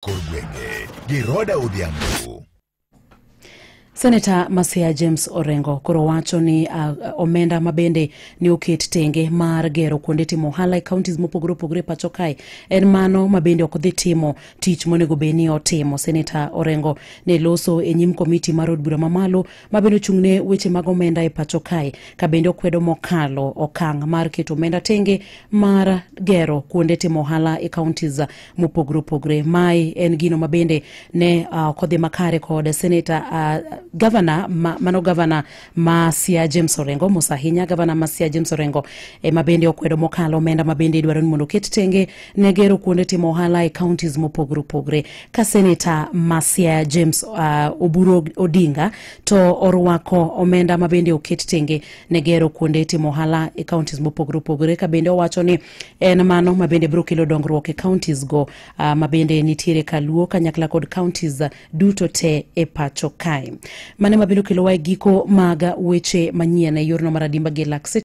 Kor gwenge gi Roda Odhiambo. Seneta ma Siaya James Orengo koro wacho ni omenda mabende ne oket tenge mar gero kuonde timo ohala e counties mopogore opogore e pacho kae en mano mabende ok dhi timo tich monego bed ni otimo. Seneta Orengo ne loso e nyim komiti mar od bura mamalo mabende ochung'ne weche mag omenda e pacho kae, ka bende okwedo mokalo okang' mar keto omenda tenge mar gero kuonde timo ohala e counties mopogore opogore. Mae en gino mabende ne ok odhi makare kod seneta gavana ma, mano gavana ma Siaya James Orengo. Mos ahinya, gavana ma Siaya James Orengo ema bende okwedo mokalo omenda ma bende idwaro ni mondo oket tenge ne gero kuonde timo ohala e counties mopogore opogore. Ka seneta ma Siaya James Oburu Odinga to orwako omenda ma bende oket tenge ne gero kuonde timo ohala e counties mopogore opogore, ka bende owacho ni en mano ma bende biro kelo dongruok e counties go ma bende nitiere kaluo kanyakla kod counties duto te e pacho kae. Mane mabende okelowa e giko mag weche manyien e yorno mar adimba gi lak.